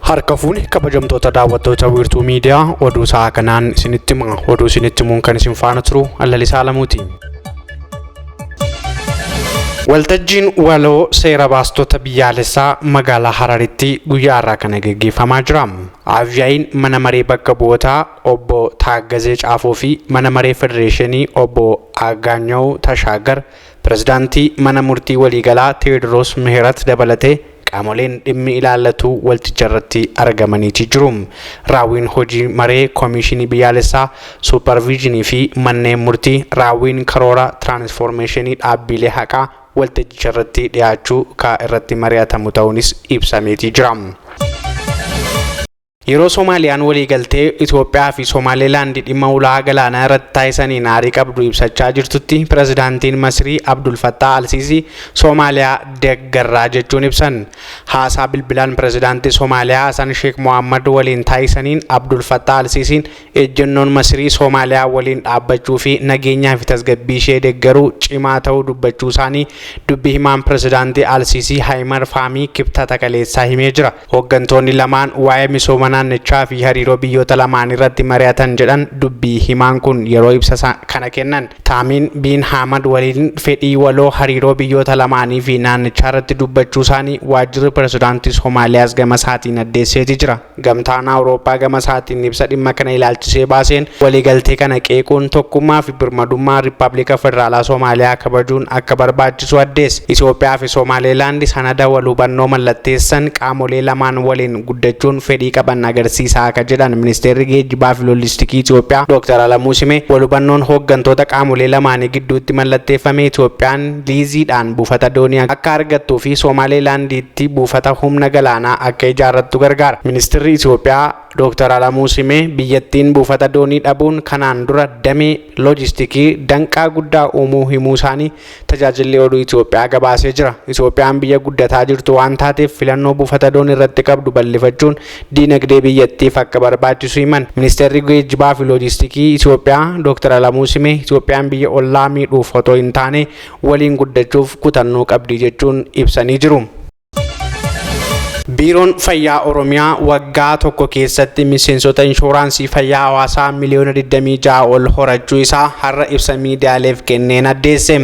Harka fuune kabajamtoota daawwattoota Wiirtuu Miidiyaa, oduu sa'a kanaan isinitti hima. Oduu isinitti himuun kan isin faana turu Allalisaa Lamuuti. Waltajjiin waloo seera baastota biyyaalessaa magaalaa Hararitti guyyaa har'aa kana gaggeeffamaa jira. Afyaa'iin mana maree bakka bu'ootaa obbo Taaggazee Caafoo fi mana maree federeeshinii obbo Aggaanyaw Tashaagar, pirezidaantii mana murtii waliigalaa Teewodiroos Mihirat dabalatee qaamoleen dhimmi ilaallatu walticharratti argamaniiti jiru. Raawwiin hojii maree koomiishinii biyyaalessaa suupparviizyinii fi manneen murtii, raawwiin karoora tiraanisfoormeeshinii dhaabbiilee haqaa waltajjicharratti dhiyaachuu ka irratti mari'atamu ta'uunis ibsameeti jira. Yeroo Somaaliyaan waliigaltee Itoophiyaa fi Somaalilaand dhimma ulaa galaanaa irratti taasisaniin aarii qabdu ibsachaa jirtutti, pirezidaantiin Masrii Abdul Fattah Al-Sisi Somaaliyaa deeggarraa jechuun ibsan. Haasaa bilbilaan pirezidaantii Somaaliyaa Hasan Sheek Mohammad waliin taasisaniin Abdul Fattah Al-Sisiin ejjennoon Masrii Somaaliyaa waliin dhaabbachuu fi nageenyaa fi tasgabbii ishee deeggaruu cimaa ta'uu dubbachuu isaanii dubbi himaan pirezidaantii Al-Sisi Haymar Faamii Kibxata kaleessaa himee jira. Hooggantoonni lamaan waa'ee misooma naannichaa fi hariiroo biyyoota lamaan irratti mari'atan jedhan dubbii himaan kun yeroo ibsa kana kennan. Taamiin Biin Haamad waliin fedhii waloo hariiroo biyyoota lamaanii fi naannichaa irratti dubbachuu isaanii waajjirri pirezidaantii Somaaliyaas gama isaatiin addeesseeti jira. Gamtaan Awurooppaa gama isaatiin ibsa dhimma kana ilaalchisee baaseen waliigaltee kana qeequun tokkummaa fi birmadummaa Riippaabilika Federaalaa Somaaliyaa kabajuun akka barbaachisu addeesse. Itoophiyaa fi Somaalilaand sanada wal hubannoo mallatteessan qaamolee lamaan waliin guddachuun fedhii qaban agarsiisaa akka jedhan ministeerri geejjibaa fi loojistikii Itoophiyaa Dr. Alamuu Simee, wal hubannoon hooggantoota qaamolee lamaanii gidduutti mallatteeffame Itoophiyaan liiziidhaan buufata doonii akka argattuu fi Somaalilaanditti buufata humna galaanaa akka ijaarrattu gargaara. Ministeerri Itoophiyaa Dr. Alamuu Simee biyyattiin buufata doonii dhabuun kanaan dura damee loojistikii danqaa guddaa uumuu himuu isaanii tajaajilli oduu Itoophiyaa gabaasee jira. Itoophiyaan biyya guddataa jirtu waan taateef filannoo buufata doonii irratti qabdu bal'ifachuun diinagdee biyyattiif akka barbaachisu himan. Ministeerri geejjibaa fi loojistikii Itoophiyaa Dr. Alamuu Simee Itoophiyaan biyya ollaa miidhuuf otoo hin taane waliin guddachuuf kutannoo qabdi jechuun ibsanii jiru. Biiroon Fayyaa Oromiyaa waggaa tokko keessatti miseensota inshuraansii fayyaa hawaasaa miliyoona 26 ol horachuu isaa har'a ibsa miidiyaaleef kenneen addeesse.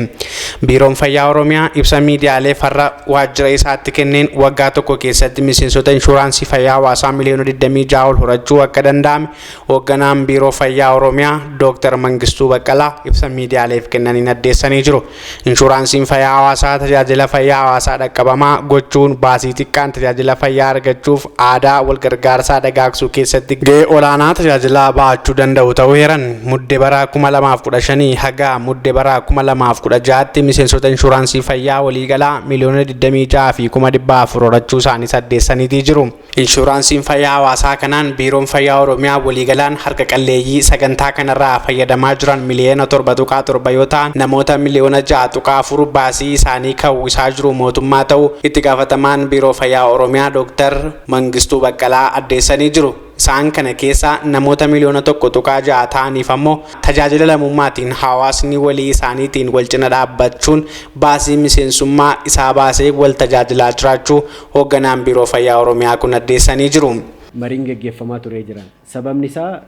Biiroon Fayyaa Oromiyaa ibsa miidiyaaleef har'a waajjira isaatti kenneen waggaa tokko keessatti miseensota inshuraansii fayyaa hawaasaa miliyoona 26 ol horachuu akka danda'ame hoogganaan Biiroo Fayyaa Oromiyaa Dr. Mangistuu Baqqalaa ibsa miidiyaaleef kennaniin addeessanii jiru. Inshuraansiin fayyaa hawaasaa tajaajila fayyaa hawaasaa dhaqqabamaa gochuun baasii xiqqaan tajaajila fayyaa argachuuf aadaa walgargaarsaa dagaagsuu keessatti gahee olaanaa tajaajila ba'achuu danda'u ta'uu eeran. Mudde bara 2015 haga mudde bara 2016tti miseensota inshuraansii fayyaa waliigalaa miliyoona 26 fi 400,000 horachuu isaanii saddeessaniitii jiru. Inshuraansiin fayyaa hawaasaa kanaan Biiroon Fayyaa Oromiyaa waliigalaan harka qalleeyyii sagantaa kanarraa fayyadamaa jiran miliyoona 7.7 yoo ta'an, namoota miliyoona 6.4 baasii isaanii kawwisaa jiru mootummaa ta'uu itti gaafatamaan Biiroo Fayyaa Oromiyaa Dr. Mangistuu Baqqalaa addeessanii jiru. Isaan kana keessaa namoota miliyoona 1.6 ta'aniif ammoo tajaajila lammummaatiin hawaasni walii isaaniitiin wal cina dhaabbachuun baasii miseensummaa isaa baasee wal tajaajilaa jiraachuu hoogganaan Biiroo Fayyaa Oromiyaa kun addeessanii jiru. Mariin geggeeffamaa turee jira. Sababni isaa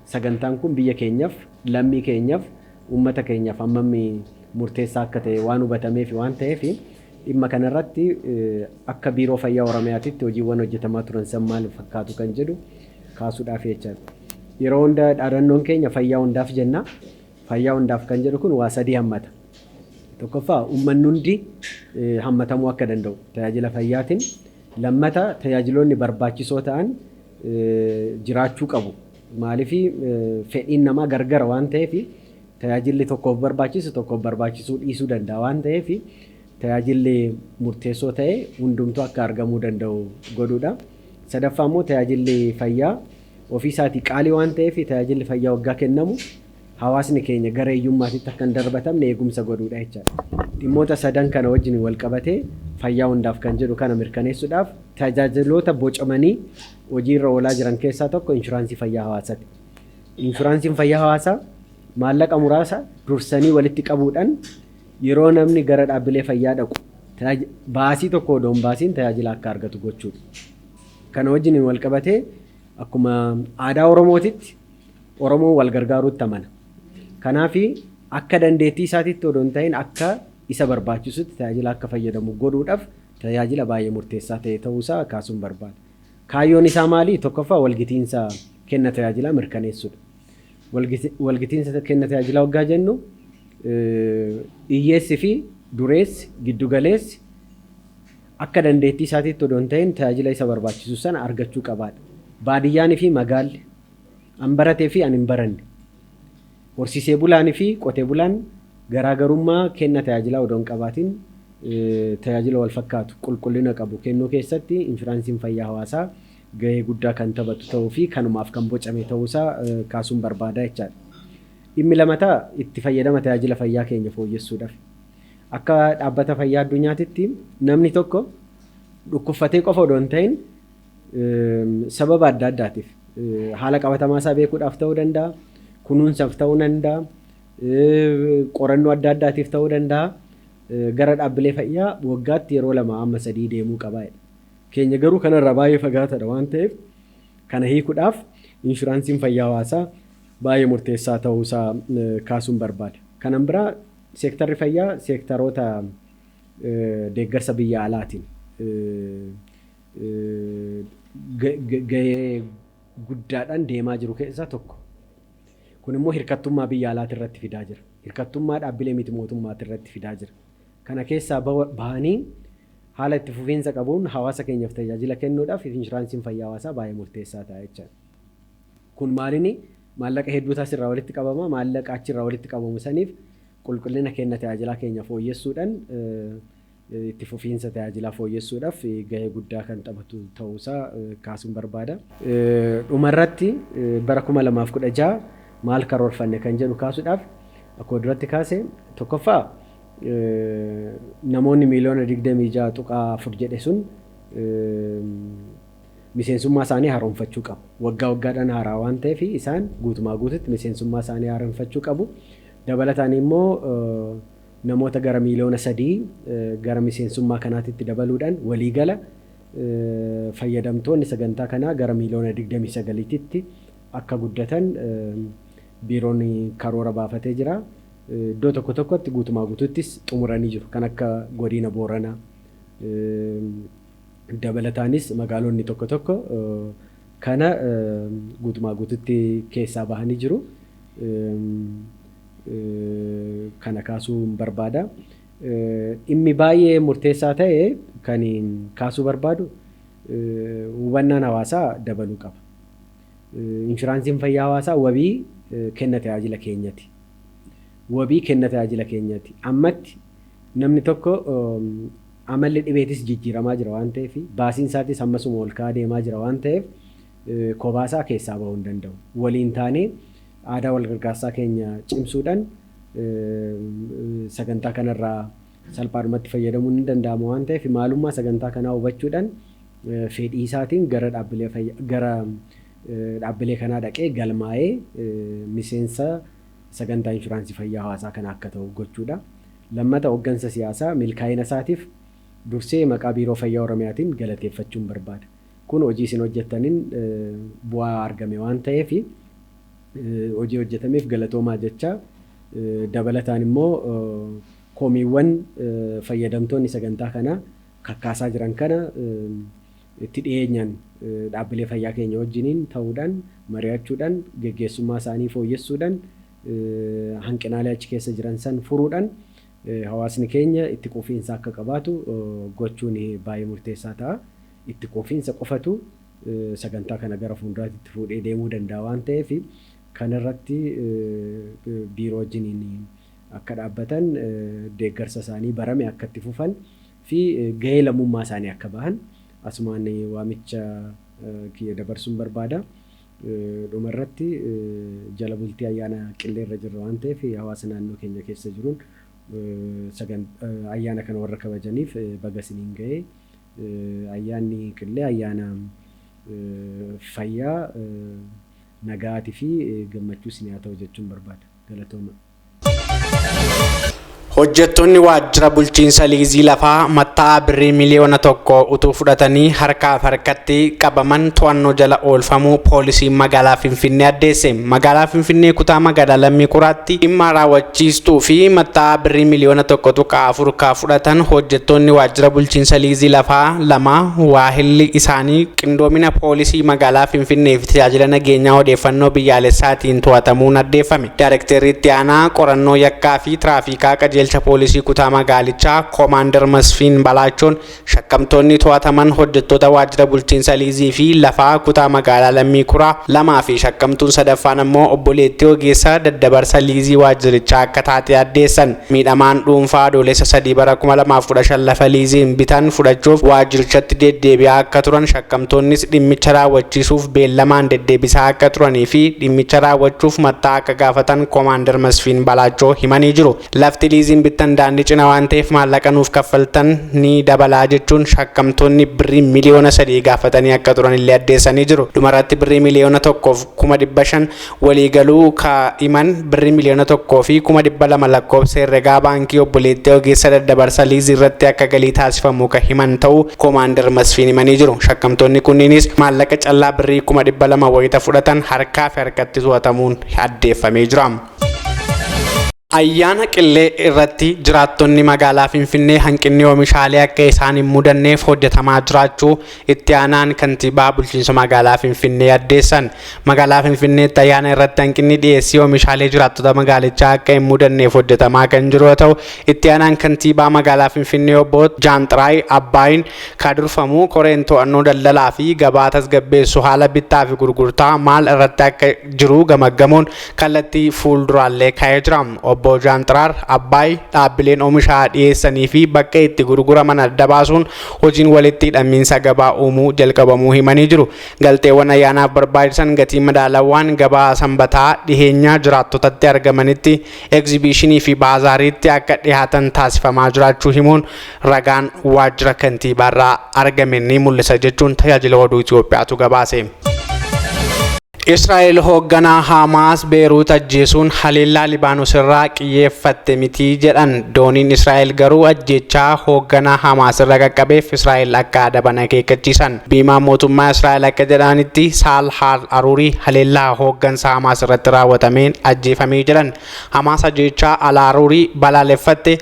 sagantaan kun biyya keenyaaf, lammii keenyaaf, uummata keenyaaf hammam murteessaa akka ta'e waan hubatameef waan ta'eef, dhimma kanarratti akka Biiroo Fayyaa Oromiyaatitti hojiiwwan hojjetamaa turan san maal fakkaatu kan jedhu kaasuudhaaf jechaadha. Yeroo hunda dhaadannoon keenya fayyaa hundaaf jenna. Fayyaa hundaaf kan jedhu kun waa sadii hammata. Tokkoffaa, uummanni hundi hammatamuu akka danda'u tajaajila fayyaatiin. Lammata, tajaajiloonni barbaachisoo ta'an jiraachuu qabu. Maaliif, fedhiin namaa gargara waan ta'eef, tajaajilli tokkoof barbaachisu tokkoof barbaachisuu dhiisuu danda'a waan ta'eef, tajaajilli murteessoo ta'e hundumtuu akka argamuu danda'u godhuudha. Sadaffaa immoo, tajaajilli fayyaa ofii isaatii qaalii waan ta'eef, tajaajilli fayyaa waggaa kennamu hawaasni keenya gara hiyyummaatitti akka hin darbatamne eegumsa godhuudha jechaadha. Dhimmoota sadan kana wajjin wal qabatee fayyaa hundaaf kan jedhu kana mirkaneessuudhaaf tajaajiloota bocamanii hojiirra oolaa jiran keessaa tokko inshuraansii fayyaa hawaasaati. Inshuraansiin fayyaa hawaasaa maallaqa muraasa dursanii walitti qabuudhaan yeroo namni gara dhaabbilee fayyaa dhaqu baasii tokko odoo hin baasiin tajaajila akka argatu gochuudha. Kana wajjin wal qabatee akkuma aadaa Oromootitti Oromoon wal gargaaruutti amana. Kanaaf akka dandeettii isaatiitti odoo hin ta'in akka isa barbaachisutti tajaajila akka fayyadamu godhuudhaaf tajaajila baay'ee murteessaa ta'e ta'uusaa kaasuun barbaada. Kaayyoon isaa maali? Tokkoffaa walgitiinsa kenna tajaajilaa mirkaneessuudha. Walgitiinsa kenna tajaajilaa waggaa jennu hiyyeessi fi dureessi giddugaleessi akka dandeettii isaatiitti odoo hin ta'in tajaajila isa barbaachisu sana argachuu qabaadha. Baadiyyaanii fi magaalli, an baratee fi an hin baranne, horsiisee bulaanii fi qotee bulaan garaagarummaa kenna tajaajilaa odoo hin qabaatin tajaajila wal fakkaatu qulqullina qabu kennuu keessatti inshuraansiin fayyaa hawaasaa gahee guddaa kan taphatu ta'uu fi kanumaaf kan bocame ta'uusaa kaasuun barbaada jechaadha. Dhimmi lamataa itti fayyadama tajaajila fayyaa keenya fooyyessuudhaaf. Akka dhaabbata fayyaa addunyaatitti namni tokko dhukkubfatee qofa odoo hin ta'in sababa adda addaatiif haala qabatamaa isaa beekuudhaaf ta'uu danda'a, kunuunsaaf ta'uu danda'a, qorannoo adda addaatiif ta'uu danda'a. Gara dhaabbilee fayyaa waggaatti yeroo 2 amma 3 deemuu qaba. Keenya garuu kanarraa baay'ee fagaataadha waan ta'eef kana hiikuudhaaf inshuraansiin fayyaa hawaasaa baay'ee murteessaa ta'uusaa kaasuun barbaada. Kanan biraa seektarri fayyaa seektaroota deeggarsa biyya alaatiin gahee guddaadhaan deemaa jiru keessaa tokko. Kun immoo hirkattummaa biyya alaati irratti fidaa jira. Hirkattummaa dhaabbilee miti mootummaati irratti fidaa jira. Kana keessaa bahanii haala itti fufiinsa qabuun hawaasa keenyaaf tajaajila kennuudhaaf inshuraansiin fayyaa hawaasaa baay'ee murteessaa ta'a jechaadha. Kun maalini maallaqa hedduutu asirraa walitti qabama. Maallaqa achirraa walitti qabamu saniif qulqullina kenna tajaajilaa keenya fooyyessuudhaan itti fufiinsa tajaajilaa fooyyessuudhaaf gahee guddaa kan taphatu ta'uusaa kaasuun barbaada. Dhumarratti bara 2016 maal karoorfanne kan jedhu kaasuudhaaf akkuma duratti kaase tokkoffaa namoonni miiliyoona 26.4 jedhe sun miseensummaa isaanii haaromfachuu qabu. Waggaa waggaadhaan haaraa waan ta'eef isaan guutumaa guututti miseensummaa isaanii haaromfachuu qabu. Dabalataan immoo namoota gara miiliyoona 3 gara miseensummaa kanaatitti dabaluudhaan waliigala fayyadamtoonni sagantaa kanaa gara miiliyoona 29tti akka guddatan biiroon karoora baafatee jira. Iddoo tokko tokkotti guutumaa guututtis xumuranii jiru. Kan akka godina Booranaa. Dabalataanis magaalonni tokko tokko kana guutumaa guututti keessaa bahanii jiru. Kana kaasuun barbaada. Dhimmi baay'ee murteessaa ta'e kan kaasuu barbaadu hubannaan hawaasaa dabaluu qaba. Inshuraansiin fayyaa hawaasaa wabii kenna tajaajila keenyati. Wabii kenna tajaajila keenyati. Ammatti namni tokko amalli dhibeetis jijjiiramaa jira waan ta'eef baasiin isaatis ammasuma ol ka'aa deemaa jira waan ta'eef kophaasaa keessaa bahuu hin danda'u. Waliin taanee aadaa wal gargaarsaa keenya cimsuudhaan sagantaa kanarraa salphaadhumatti fayyadamuun ni danda'ama waan ta'eef maalummaa sagantaa kanaa hubachuudhaan fedhii isaatiin gara dhaabbilee gara dhaabbilee kanaa dhaqee galmaa'ee miseensa sagantaa inshuraansii fayyaa hawaasaa kana akka ta'u gochuudha. Lammata hooggansa siyaasaa milkaa'ina isaatiif dursee maqaa biiroo fayyaa Oromiyaatiin galateeffachuun barbaada. Kun hojii isin hojjettaniin bu'aa argame waan ta'eef hojii hojjetameef galatoomaa jecha dabalataan immoo komiiwwan fayyadamtoonni sagantaa kanaa kakkaasaa jiran kana itti dhiyeenyaan dhaabbilee fayyaa keenya wajjiniin ta'uudhaan mari'achuudhaan geggeessummaa isaanii fooyyessuudhaan hanqinaalee achi keessa jiran san furuudhaan hawaasni keenya itti quufiinsa akka qabaatu gochuun baay'ee murteessaa ta'a. Itti quufiinsa qofatu sagantaa kana gara fuulduraatti fuudhee deemuu danda'a waan ta'eef kanarratti biiroo wajjiniin akka dhaabbatan deeggarsa isaanii barame akka itti fufan fi gahee lammummaa isaanii akka bahan asumaan waamicha kiyya dabarsuun barbaada. Dhumarratti jala bultii ayyaana qillee irra jirra waan ta'eef hawaasa naannoo keenya keessa jiruun ayyaana kana warra kabajaniif baga isiniin ga'ee ayyaanni qillee ayyaana fayyaa nagaatii fi gammachuu isin haa ta'u jechuun barbaada. Galatooma. Hojjettoonni waajjira bulchiinsa liizii lafaa matta'aa birrii 1 miliyoona utuu fudhatanii harkaaf harkatti qabaman to'annoo jala oolfamuu poolisiin magaalaa Finfinnee addeesse. Magaalaa Finfinnee kutaa magaalaa Lammii Kuraatti dhimma raawwachiistuu fi matta'aa birrii 1.4 miliyoona ka fudhatan hojjettoonni waajjira bulchiinsa liizii lafaa lama waahilli isaanii qindoomina poolisii magaalaa Finfinnee fi tajaajila nageenyaa odeeffannoo biyyaalessaatiin to'atamuun addeeffame. Daayirektarri itti aanaa qorannoo yakkaa fi tiraafikaa qajeelcha poolisii kutaa magaalichaa Koomaandar Masfiin Balaachoon shakkamtoonni to'ataman hojjettoota waajjira bulchiinsa liizii fi lafaa kutaa magaalaa Lammii Kuraa lamaa fi shakkamtuun sadaffaan ammoo obboleettii ogeessa daddabarsa liizii waajjirichaa akka taate addeessan. Miidhamaan dhuunfaa Adoolessa 3 bara 2015 lafa liiziin bitan fudhachuuf waajjirichatti deddeebi'aa akka turan, shakkamtoonnis dhimmicha raawwachiisuuf beellamaan deddeebisaa akka turanii fi dhimmicha raawwachuuf matta'aa akka gaafatan Koomaandar Masfiin Balaachoo himanii jiru. Lafti liiziin bittan daandii cina waan ta'eef maallaqa nuuf kaffaltan ni dabalaa jechuun shakkamtoonni birrii 3 miliyoona gaafatanii akka turan illee addeessanii jiru. Dhumarratti birrii 1,500,000 waliigaluu kaa'iman birrii 1,200,000 lakkoofsa herregaa baankii obboleettii ogeessa daddabarsa liizii irratti akka galii taasifamu kan himan ta'uu Koomaandar Masfiin himanii jiru. Shakkamtoonni kunniinis maallaqa callaa birrii 200,000 wayita fudhatan harkaa fi harkatti to'atamuun addeeffamee jira. Ayyaana Qillee irratti jiraattonni magaalaa Finfinnee hanqinni oomishaalee akka isaan hin mudanneef hojjetamaa jiraachuu itti aanaan kantiibaa bulchiinsa magaalaa Finfinnee addeessan. Magaalaa Finfinneetti ayyaana irratti hanqinni dhiyeessii oomishaalee jiraattota magaalichaa akka hin mudanneef hojjetamaa kan jiru yoo ta'u, itti aanaan kantiibaa magaalaa Finfinnee obbo Jaanxiraay Abbaayin kan durfamu koreen to'annoo daldalaa fi gabaa tasgabbeessu haala bittaa fi gurgurtaa maal irratti akka jiru gamaggamuun kallattii fuulduraallee kaa'ee jira. Obbo Jaanxiraar Abbaay dhaabbileen oomisha dhiyeessanii fi bakka itti gurguraman adda baasuun hojiin walitti hidhamiinsa gabaa uumuu jalqabamuu himanii jiru. Galteewwan ayyaanaaf barbaachisan gatii madaalawaan gabaa sanbataa dhiheenyaa jiraattotatti argamanitti egzibiishinii fi baazaariitti akka dhiyaatan taasifamaa jiraachuu himuun ragaan waajjira kantiibaarraa argame ni mul'isa jechuun tajaajila oduu Itoophiyaatu gabaase. Israa'el hoogganaa Haamaas Beeruut ajjeesuun haleellaa Libaanos irraa qiyyeeffatte miti jedhan. Dooniin Israa'el garuu ajjeechaa hoogganaa Haamaas irra qaqqabeef Israa'el akka adaban akeekkachiisan. Biimaa mootummaa Israa'el akka jedhanitti Saal Al Aruurii haleellaa hooggansa Haamaas irratti raawwatameen ajjeefamee jedhan. Haamaas ajjeechaa Al Aruurii balaaleffatte,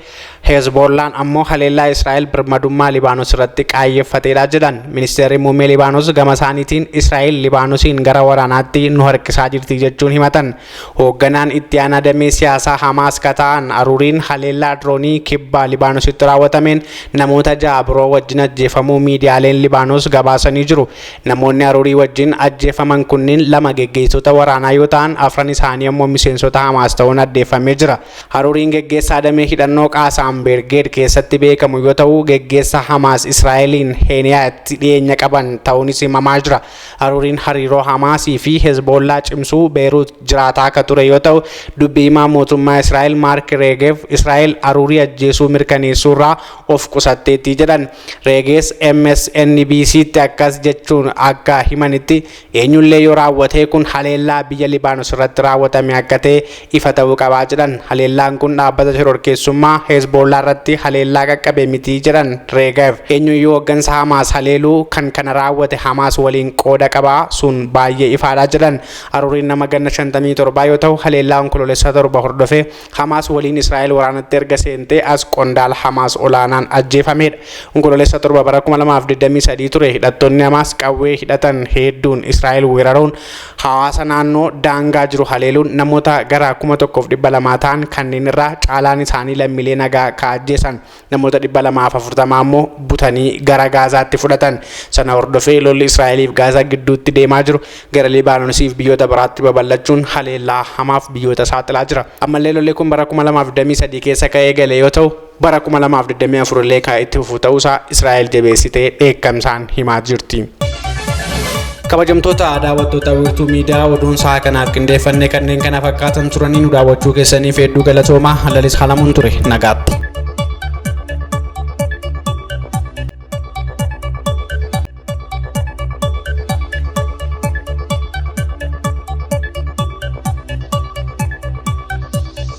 Hezbollaan ammoo haleellaa Israa'el birmadummaa Libaanos irratti qaayyeffateedha jedhan. Ministeerri muummee Libaanos gama isaaniitiin Israa'el Libaanosiin gara waraanaatti nu harkisaa jirti jechuun himatan. Hoogganaan itti aanaa damee siyaasaa Hamaas ka ta'an Aruuriin haleellaa diroonii kibba Libaanositti raawwatameen namoota ja'a biroo wajjin ajjeefamuu miidiyaaleen Libaanos gabaasanii jiru. Namoonni Aruurii wajjin ajjeefaman kunniin lama geggeessitoota waraanaa yoo ta'an, afran isaanii ammoo miseensota Hamaas ta'uun addeeffamee jira. Aruuriin geggeessaa damee hidhannoo Qaasam Birgeed keessatti beekamu yoo ta'u, geggeessa Hamaas Israa'eliin Heeniyaatti dhiyeenya qaban ta'uunis himamaa jira. Aruuriin hariiroo Hamaasii fi Hezbollaa cimsuu Beeruut jiraataa akka ture yoo ta'u, dubbii himaa mootummaa Israa'el Maark Reegeef Israa'el Aruurii ajjeesuu mirkaneessuurraa of qusatteetti jedhan. Reegees MSNBCtti akkas jechuun akka himanitti, eenyullee yoo raawwatee kun haleellaa biyya Libaanos irratti raawwatame akka ta'e ifa ta'uu qabaa jedhan. Haleellaan kun dhaabbata shororkeessummaa Hezbollaa irratti haleellaa qaqqabe miti jedhan Reegeef. Eenyuyyuu hooggansa Hamaas haleeluu kan kana raawwate Hamaas waliin qooda qabaa, sun baay'ee ifaadha jedhan. Aruuriin nama ganna 57 yoo ta'u, haleellaa Onkoloolessa 7 hordofee Hamaas waliin Israa'el waraanatti erga seentee as qondaala Hamaas olaanaan ajjeefamedha. Onkoloolessa 7 bara 2023 ture hidhattoonni Hamaas qawwee hidhatan hedduun Israa'el weeraruun hawaasa naannoo daangaa jiru haleeluun namoota gara 1200 ta'an kanneen irraa caalaan isaanii lammiilee nagaa ka ajjeesan, namoota 240 ammoo butanii gara Gaazaatti fudhatan. Sana hordofee lolli Israa'eliif Gaazaa gidduutti deemaa jiru gara Libaanoosiif biyyoota biraatti babal'achuun haleellaa hamaaf biyyoota saaxilaa jira. Ammallee lolli kun bara 2023 keessa ka'ee gale yoo ta'u, bara 2024 illee kan itti fufu ta'uusaa Israa'el jabeessitee dheekkamsaan himaa jirti. Kabajamtoota daawwattoota Wiirtuu Miidiyaa, oduun sa'a kanaaf qindeeffanne kanneen kana fakkaatan turanii. Nu daawwachuu keessaniif hedduu galatoomaa. Halalis halamuun ture, nagaatti.